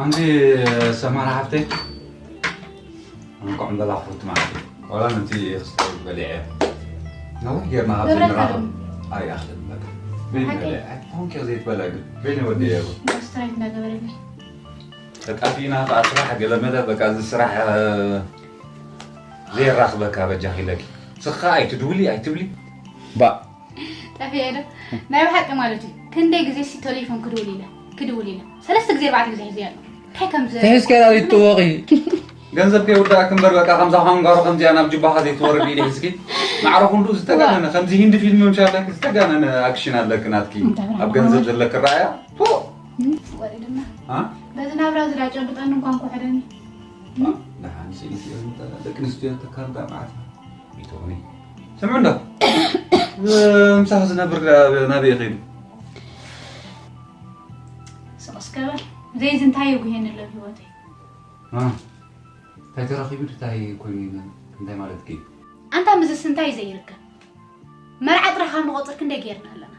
ኣንቲ ሰማራ ሓፍተይ፣ እንኳዕ በላኹ ትማዓልቲ። ዋላ ነቲ ክስተ በሊዐ። ነዊሕ ጌርና ካብ ዘይንራኸብ። ኣይኣኽልን በቃ። በይኒ ሓቂ? በሊዐ። ኣይትኾንኪ ዘይትበልዐ ግን። በይኒ ወዲኤ። ስትራይክ እንዳገበረኒ። ተጣፊእና ከዓ ስራሕ ገለመለ፣ በቃ፣ እዚ ስራሕ፣ እ፣ ዘየራኽበካ በጃኺ ኢለኪ። ስኻ ኣይትድውሊ፣ ኣይትብሊ። ባ። ጠፊኤ ዶ? ናይ ብሓቂ ማለት እዩ። ክንደይ ግዜ ሲ ቴሌፎን ክድውል ኢለ፣ ክድውል ኢለ። ሰለስተ ግዜ፣ ኣርባዕተ ግዜ ሒዘ ኣሎ። እንታይ ከም ዘ- ተሒዝካ ኢላ ዘይትጥወቒ። ገንዘብ ከይውዳእክ እምበር፣ በቃ፣ ከምዛ ኳንጋሮ ከምዚኣ ናብ ጅባኻ ዘይትወርድ ኢለ ሒዝኪ። ማዕረ ክንዱ ዝተጋነነ፣ ከምዚ ሂንዲ ፊልም ምሻለክ ዝተጋነነ ኣክሽን ኣለክ ናትኪ። እንታይ ኣብ ገንዘብ ዘለክ ራእያ። ፎ! ወሪድና። አ? በዚ ናብራ እዚ ዳጨብጠኒ እንኳን ክውሕደኒ። አ፣ ደሓን ስኢልኪ እዮም፣ ደቂ ኣንስትዮ ተካርዳ መዓት። ይትኹኒ። ስምዑ እንዶ። ምሳኽ ዝነብር ናበይ ኸይዱ? ስቕ እስከ በል። ዘይዚ እንታይ የጉሄኒ ኣሎ ህይወተይ? አ፣ እንታይ ተረኺቡ፣ እንታይ ኮይኑ፣ እንታይ ማለት ከ? ኣንታ ምስስ እንታይ ዘይርከብ? መርዓ ጥራሕ ካብ ንቆጽር ክንደይ ጌርና ኣለና?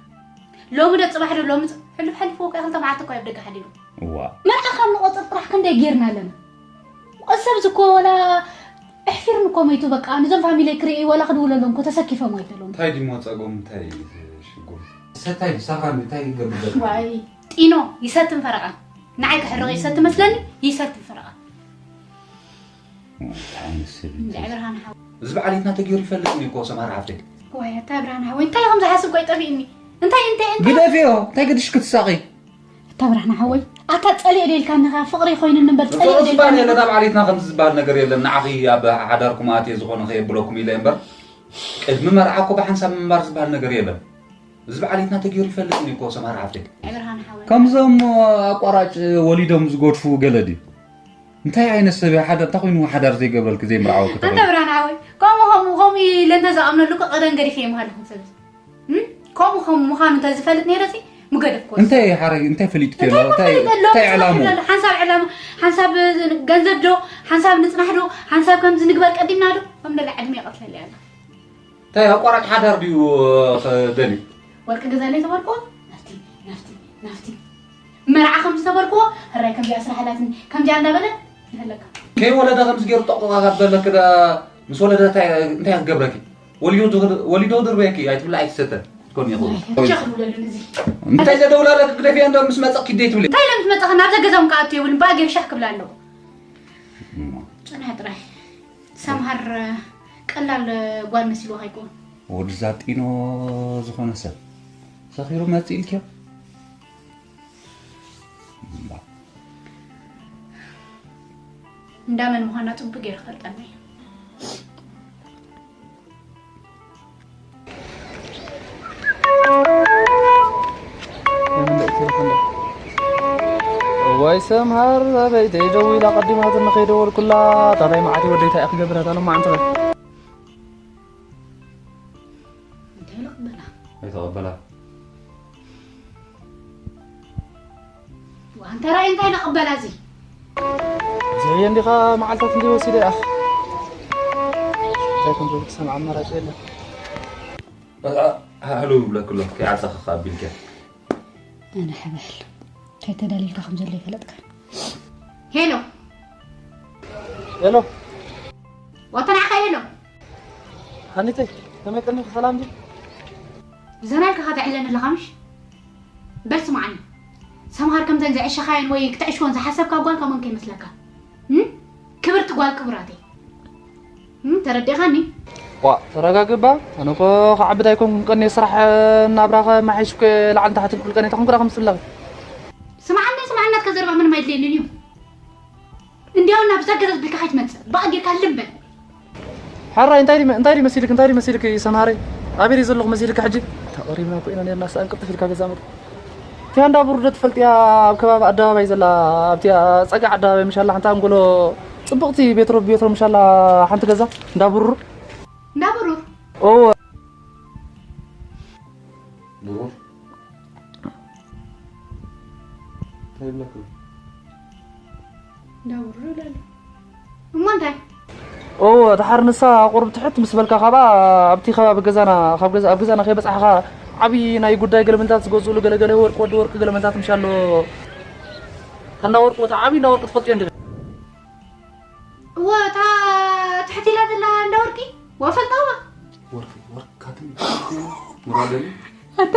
ሎሚ ዶ ጽባሕ ዶ ሎሚ ጽ-፣ ሕልፍ ሕልፍ እኮ ክልተ መዓልቲ እኮ ኣብ ደገ ሓዲሩ። እዋ። መርዓ ካብ ንቆጽር ጥራሕ ክንደይ ጌርና ኣለና? እዚ ሰብ እዚ እኮ ወላ ኣሕፊርኒ እኮ መይቱ በቃ። ነዞም ፋሚለይ ክርኢ ወላ ክድውለሎም እኮ ተሰኪፎም ኣይደለውን። እንታይ ድሞ ጸገም፣ እንታይ ሽጉር? ሰታይ ሳኻን እንታይ ይገብር ዘሎ? ዋይ፣ ጢኖ ይሰትን ፈረቓን። ንዓይ ክሕርቕ ይሰቲ መስለኒ፣ ይሰትን ፈረቓን። እንታይ ዓይነት ሰብ እዩ? እንድዒ ብርሃን ሓወይ። እዚ በዓል ቤትና ተገይሩ ይፈልጥኒ እኮ ሰማር ሓፍተይ። ዋይ፣ ኣታ ብርሃን ሓወይ፣ እንታይ ኢኹም ዝሓስብ ቆይ ጠፊእኒ? እንታይ፣ እንታይ፣ እንታይ? ግደፍዮ፣ እንታይ ገድሽ ክትሳቒ? ኣታ ብርሃን ሓወይ፣ ኣታ ጸሊእ ደልካ እንኻ ፍቕሪ ኮይኑኒ እምበር ጸሊእ እኮ ደልካ ዝበሃል እንኻ። የለን፣ ኣብ ዓሌትና ከምዚ ዝበሃል ነገር የለን። ንዓኺ ኣብ ሓዳርኩም ኣትየ ዝኾነ ከየብለኩም ኢለ እምበር፣ ቅድሚ መርዓ እኮ ብሓንሳብ ምንባር ዝበሃል ነገር የለን። እዚ በዓል ቤትና ተገይሩ ይፈልጥኒ እኮ ሰማር ሓፍተይ። ኣይ ብርሃን ሓወይ። ከምዞም ኣቋራጭ ወሊዶም ዝገድፉ ገለ ድዩ? እንታይ ዓይነት ሰብ እያ? ሓዳር፣ እንታይ ኮይኑ ሓዳር ዘይገብረልኪ፣ ዘይምርዓወኪ፣ እንታይ ኣንተ ኮይኑ? ብርሃን ሓወይ፣ ከምኡ፣ ከምኡ፣ ከምኡ ኢለ እንተዝኣምነሉ እኮ ቀደም ገዲፈ እየ ምሃለኹም ሰብ እዚ። እም? ከምኡ፣ ከምኡ ምዃኑ እንተዝፈልጥ ነይረ ሲ ምገደፍኩዎ። እንታይ ሓረግ፣ እንታይ ፈሊጥኪ እንታይ ኣሎ? እንታይ፣ ምፈልጥ ኣሎ? እንታይ ዕላሙ? ምፈልጥ ኣሎ? ሓንሳብ ዕላማ፣ ሓንሳብ ገንዘብ ዶ? ሓንሳብ ንጽናሕ ዶ? ሓንሳብ ከምዚ ንግበር ቀዲምና ዶ? ከም ደላ ዕድመ ይቐትለለይ ኣላ። እንታይ ኣቋራጭ ሓዳር ድዩ፣ ኸ-፣ ደልዩ? ወርቂ ገዛለይ ተበልክዎ? ናፍቲ፣ ናፍቲ፣ ናፍቲ። መርዓ ከም ዝተበልክዎ፣ ሕራይ ከምዚኣ ስራሕ ኣላትኒ፣ ከምዚኣ እንዳበለ ይህለካ። ከይወለደ ከምዚ ገይሩ ጠቕጥቓ ካብ በለክ ዳ፣ ምስ ወለደ እንታይ፣ እንታይ ክትገብረኪ? ወሊዶ ድር-፣ ወሊዶ ድርበየኪ፣ ኣይትብላ ኣይትሰተ። ትኮን ይኹን። ጨኽ ንብለሉ ነዚ። እንታይ ዘደውላለክ ግደፊያ እንዶ ምስ መጸ ኪደይ ትብሊ? እንታይ ኢለ ምስ መጸ ናብ ዘገዛውን ከኣቱ የብሉን፣ ብኣገብ ሻሕ ክብላ ኣለዎ። እሞ። ጽንሕ ጥራይ። ሰምሃር ቀላል ጓል መሲልዎ ከይኮን። ወዲ ዛጢኖ ዝኾነ ሰብ ሰኺሩ መጽእ ኢልክዮ? እምባ። እንዳ መን ምዃና ጽቡቅ ገይረ ክፈልጠና እየ። ወይ ሰምሃር ኣበይተይ ደዊላ ቀዲማትኒ ከይደወልኩላ፣ እታ ናይ መዓት ወደይ እንታይ እያ ክገብራ እታ ሎማዓንቲ? እንታይ ኢሉ ክበላ? ኣይተቐበላ። ዋንተራይ እንታይ ነቐበላ እዚ? ዘየ እንዲኻ መዓልታት እንዲ ወሲደ እያ። እንታይ ከም ዝብል ክሰምዕ ኣማራጭ የለን። በቃ፣ ሃ-፣ ሃሎ ይብለክ ኣሎ፣ ከይዓጸኸ ከኣ ኣቢልክያ። ኣነ ሓበል፣ እንታይ ተዳሊልካ ከም ዘሎ ይፈለጥካ። ሄሎ። ሄሎ። ዋታ ንዓኻ ሄሎ። ሃኒተይ፣ ከመይ ቀኒኺ? ሰላም ድዩ? ብዘናልካ ከተዕለኒ ኣለኻ ምሽ? በል ስምዓኒ። ሰምሃር ከምዘን ዘዕሸኻየን ወይ ክትዕሽወን ዝሓሰብካ ጓል ከምኦን ከይመስለካ። እም? ክብርቲ ጓል ክቡራተይ። እም? ተረዲእኻኒ? ዋ፣ ተረጋግባ። ኣነ እኮ ክዓብድ ኣይኮንኩን ቀንየ ስራሕ ናብራ ከመሓይሽ እኮ ላዕሊ ታሕቲ ክብል ቀንየ ተኾንኩ ዳ ከም ዝፍለቕ። ስምዓኒ፣ ስምዓኒ፣ ናትካ ዘረባ ምንም ኣይድልየንን እዩ። እንዲያው ናብዛ ገዛ ዝብልካ ከይትመጽእ፣ ብኣጊርካ ልም በል። ሕራይ፣ እንታይ ድዩ መ-፣ እንታይ ድዩ መሲልክ፣ እንታይ ድዩ መሲልክ ሰምሃረይ? ኣበይ ድዩ ዘለኹ መሲልክ ሕጂ? ተቐሪብና እኮ ኢና ነርና፣ ሰኣን ቅልጥፍ ኢልካ ገዛ ምድ። እቲያ እንዳ ብሩር ዶ ትፈልጥያ? ኣብ ከባቢ ኣደባባይ ዘላ፣ ኣብቲያ ጸግዒ ኣደባባይ ምሻላ ሓንቲ ኣንጎሎ ጽብቕቲ ቤትሮ፣ ቤትሮ ምሻላ ሓንቲ ገዛ እንዳ ብሩር። እንዳ ብሩር? እወ። ብሩር? እንታይ ይብለካ? እንዳ ብሩር ይብለሉ። እሞ እንታይ? እወ፣ ድሓር ንሳ ቁሩብ ትሕት ምስ በልካ፣ ካብኣ ኣብቲ ከባቢ ገዛና፣ ካብ ገዛ፣ ኣብ ገዛና ከይበጻሕኻ ዓቢ ናይ ጉዳይ ገለመንታት ዝገዝኡሉ ገለገለ ወርቂ፣ ወዲ ወርቂ ገለመንታት ምሻሎ። እንዳ ወርቂ፣ ወታ ዓብዪ እንዳ ወርቂ ትፈልጥዮ እንደ እዋ እታ ትሕት ኢላ ዘላ እንዳ ወርቂ ወፈልጣዋ ወርቂ ወርቂ ካትም ሙራደኒ ኣንተ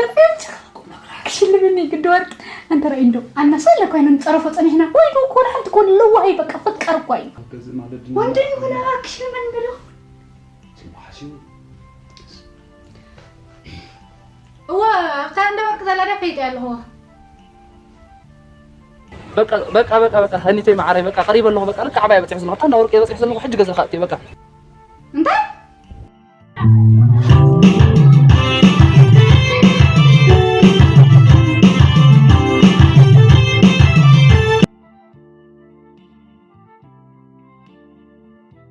ክሽልምኒ ግዲ ወርቂ ኣንተ ራእይ እንዶ ኣናሳ ለኳይነ ንፀረፎ ፀኒሕና ወይ ዶ ኮን ሓንቲ ኮን ለዋሃይ በቃ ፈቃር እኳ እዩ ገዚ ማለት ወንደ ይሆነ ክሽልመን ብሎ ሲማሓሲው እዋ ኣብታ እንዳ ወርቂ ዘላ ዳ ፈይጠ ኣለኹ በቃ በቃ በቃ በቃ፣ ሃኒተይ መዓረይ፣ በቃ ቀሪበ ኣለኹ። በቃ ልክዕ ዓባይ በፂሕ ዘለኹ፣ እታ እንዳ ወርቂ በፂሕ ዘለኹ፣ ሕጂ ገዛ ካእቲ በቃ። እንታይ